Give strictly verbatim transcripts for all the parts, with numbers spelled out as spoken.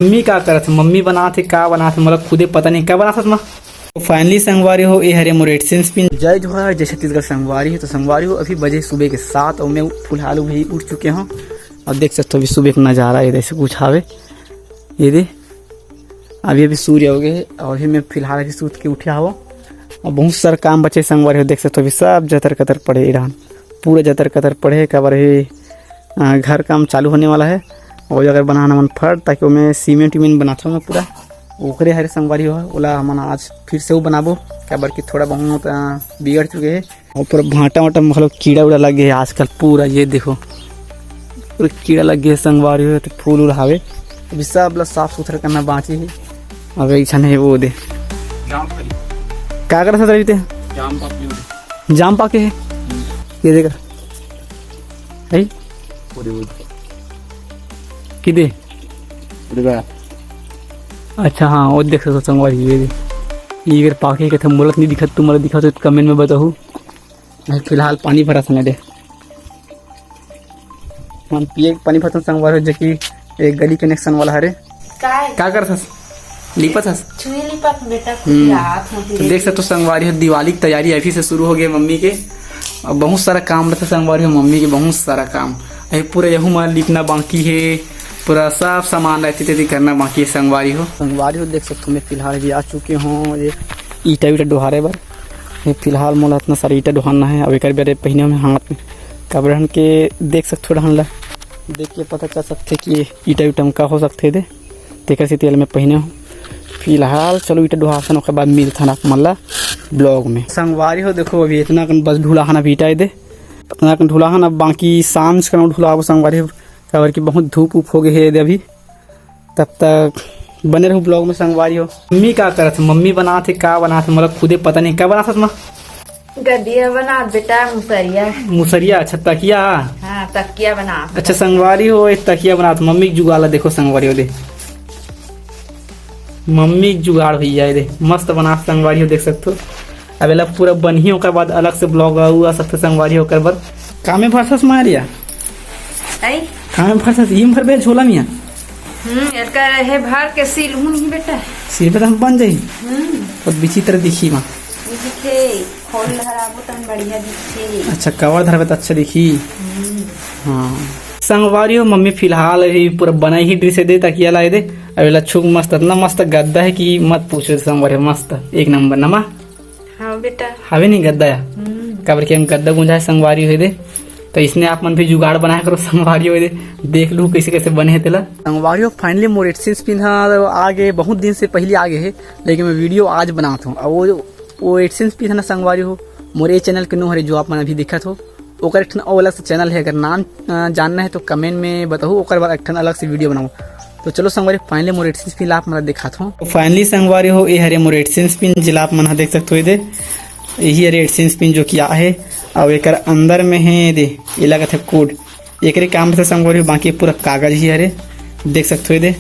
Mummy का करत हे? मम्मी बनात हे, का बनात हे, मोला खुदे पता नहीं का बनात हे माँ। तो finally संगवारी हो, ये हरे मोर AdSense pin। जय जोहार, जय छत्तीसगढ़ संगवारी हो। तो संगवारी हो, अभी बजे सुबह के सात और मैं फिलहाल अभी उठ चुके हूँ। और देख सकते हो अभी सुबह का नज़ारा, ये जैसे कुछ हावे, ये दे, अभी अभी सूर्य हो गए और अभी मैं फिलहाल अभी सूत के उठे हूँ। और बहुत सारा काम बचे संगवारी हो, देख सकते हो अभी सब जतर कतर पड़े इरान, पूरा जतर कतर पड़े, काबर हे, अ, घर काम चालू होने वाला है। और अगर बनाना मन फट, ताकि ओमे सीमेंट वीमेंट बनाथों मैं पूरा, ओकरे हरे संगवारी हो, ओला हमन आज फिर से वो बनाबो, काबर कि थोड़ा बहुत, अ, बिगड़ चुके हैं। और पूरा भाटा वाटा में घलो कीड़ा उड़ा लग गया है आजकल, पूरा ये देखो, पूरा कीड़ा लग गया है संगवारी हो, तो फूल उल हावे। अभी सब ला साफ सुथरा करना बाकी है। अब ऐसा नहीं वो दे। जाम पाके। का करत हस रवि ते? जाम पाके। जाम पाके है? ये देख। है? पूरे वो। किदे? पूरे बा। अच्छा, हाँ, वो देख सकते हो संगवारी, ये दे। ये अगर पाके के थे, मोला तो नहीं दिखत, तुम्हारा दिखा तो comment में बताओ। अभी फिलहाल पानी भरत हन दे। हम पिए के पानी भरत हन संगवारी हो, जो कि एक गली connection वाला हरे। काय? का करत हस? लिपत हस? चुई लिपत बेटा, हम्म। खुद रात हो तो देख सकते हो संगवारी हो, दिवाली की तैयारी अभी से शुरू हो गई मम्मी के। और बहुत सारा काम रहता संगवारी हो मम्मी के, बहुत सारा काम। अभी पूरा यहू मा लिपना बाकी है, पूरा सब सामान रहती तेती करना बाकी है संगवारी हो। संगवारी हो देख सकते हो, मैं फिलहाल भी आ चुके हूँ ये ईटा वीटा डोहारे बर। ये फिलहाल मोला इतना सारा ईटा डोहाना है। अब एक बार पहने में हाथ में कपड़न के देख सकते हो, डहन ला देख के पता चल सकते कि ये ईटा वीटा में का हो सकते दे। तेकर सेती एला मैं पहिने हूँ। फिलहाल चलो ईटा डोहासन, ओकर बाद मिलथन आप मन ला vlog में। संगवारी हो देखो, अभी इतना कन बस ढुलाहन अभी ईटा दे, इतना कन ढुलाहन, अब बाकी सांझ कन ढुलाबो संगवारी हो, काबर कि बहुत धूप उप हो गए हे दे अभी। तब तक बने रहू vlog में संगवारी हो। मम्मी का करत हे? मम्मी बनात हे, का बनात हे, मोला खुदे पता नहीं का बनात हे माँ। गद्दिया बना बेटा, मुसरिया। मुसरिया, अच्छा, तकिया। हाँ, तकिया बना। अच्छा, संगवारी हो, एक तकिया बनात। मम्मी के जुगाड़ ला देखो, संगवारी हो दे। मम्मी के जुगाड़ भैया, ये दे, मस्त बनात संगवारी हो, देख सकते हो। अब एला पूरा बनही, ओकर बाद अलग से vlog आऊ आ सकते संगवारी हो, ओकर बर। कामे भरथस मारिया? आई? कामे भरथस, ये भर बे झोला मिया। हम्म, एकर हे भर के सील हूँ नहीं बेटा। सील पे तो हम बन जाई। हम्म। और विचित्र दिखी माँ। दिखे। खोल धराबो तन बढ़िया दिखथे। अच्छा, कवर धरबे त अच्छा दिखी। हम्म। हाँ। संगवारी हो, मम्मी फिलहाल अभी पूरा बनाई ही ड्रेस दे, तकिया लाए दे। अब एला छुक मस्त, इतना मस्त गद्दा है कि मत पूछो संगवारी, मस्त, एक नंबर नमा। हाँ बेटा। हवे नहीं गद्दा या? हम्म। काबर कि हम गद्दा गुंजाए संगवारी हो दे। तो इसने आप मन भी जुगाड़ बनाया करो संगवारी हो दे। देख लू कैसे कैसे बने है तेला। संगवारी हो, finally मोर AdSense pin हा आ गए, बहुत दिन से पहले आ गए है, लेकिन मैं video आज बनात हूँ। और वो वो AdSense pin है ना संगवारी हो, मोर ये channel के नो हरे जो आप मन अभी दिखत हो, ओकर एक ठन अउ अलग से channel है, अगर नाम, अ, जानना है तो comment में बताओ, ओकर बाद एक ठन अलग से video बनाओ। तो चलो संगवारी, finally मोर AdSense pin ला आप मन ला दिखात हो। तो finally संगवारी हो, ये हरे मोर AdSense pin, जिला आप मन ह देख सकते हो, ये दे, यही हरे AdSense pin जो कि आ है, और एकर अंदर में है दे, ये लगत है code। एकरे काम से संगवारी हो, बाकी पूरा कागज ही हरे, देख सकते हो ये दे,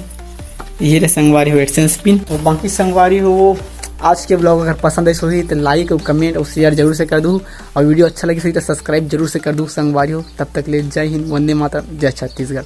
ये रे संगवारी हो AdSense pin। और बाकी संगवारी हो, वो आज के vlog अगर पसंद आइस होही तो like और comment और share जरूर से कर दू, और video अच्छा लगिस होही तो subscribe जरूर से कर दू संगवारी हो। तब तक ले जय हिंद, वंदे मातरम, जय छत्तीसगढ़।